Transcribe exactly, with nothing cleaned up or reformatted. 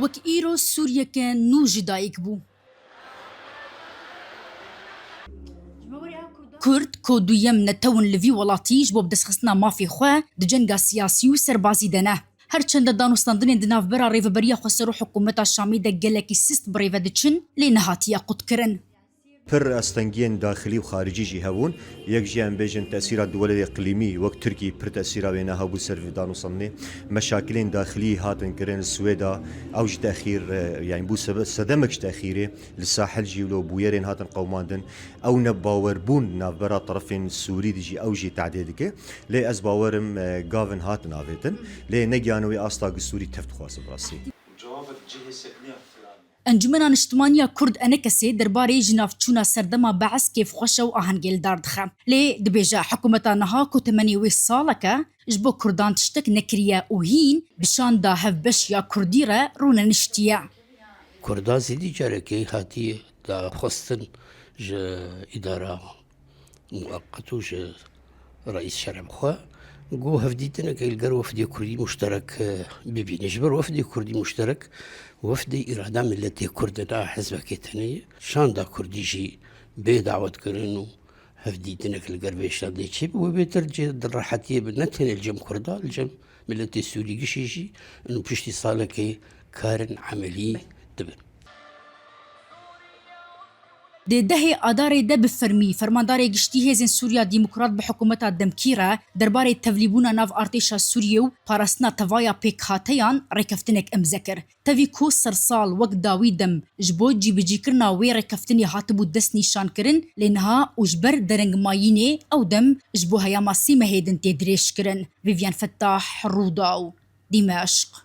Wek îro Sûriyeke nû ji dayik bû. Kurd ku duyem netew in li vî welatî ji bo bidestxistina mafê xwe di cenga siyasî û serbazî de ne. Her çende danûstandinên di navbera Rêveberiya Xweser û hikûmeta Şamê de gelekî sist bi rê ve diçin, lê nehatiye qutkirin. Pir astengiyên daxilî û xaricî jî hebûn. Yek jî em bêjin tesîra duwelê îqlîmî wek Tirkî pir tesîra wê ne hebû ser vê danûstandinê. Meşakilên daxilî hatin kirin li Swêda, ew jî texîr, e, yani bû sebe-, sedemek ji texîrê. Li sahil jî wilo bûyerên hatin qewimandin. Ew nebawerbûn navbera terefên Sûrî de jî ew jî tehdê dike. Lê ez bawer im, e, gavin hatin avêtin. Lê negihane wê asta ku Sûrî tev dixwaze bi rastî. Encumena Niştimaniya Kurd, ENKSê, derbarê jinavçûna serdema Bees kêfxweş e û ahengê li dar dixe. Lê dibêje, hikûmeta niha ku temenê wê salek e, ji bo Kurdan tiştek nekiriye û hîn bi şanda hevbeş ya Kurdî re rûneniştiye. Kurda zêdî carekê hatiye daxwestin ji îdara muweqet û ji reîs şerem xwe, ku hevdîtineke li gel wefdê Kurdî muşterek, e, bibîne. Ji ber wefdê Kurdî muşterek, wefdê îrada miletê Kurd e, ne hizbekê tenê ye. Şanda Kurdî jî bê dawetkirin û hevdîtinek li gel vê şandê çêbe, wê bêtir cê di rehetiyê bi, ne tenê li cem Kurda, li cem miletê Sûrî gişî jî, û piştî salekê karin emelî dibin. Di dehê Adarê de bi fermî Fermandarê Giştî Hêzên Sûriya Demokrat bi hikûmeta demkî re derbarê tevlîbûna nav artêşa Sûriyê û parastina tevaya pêkhateyan rêkeftinek îmze kir. Tevî ku sersal wek dawî dem ji bo cîbicîkirina wê rêkeftinê hatibû destnîşankirin, lê niha û ji ber derengmayînê ew dem ji bo heyama sî mehê din tê dirêjkirin. Vîvyen Fettah, Rûdaw, Dîmeşq.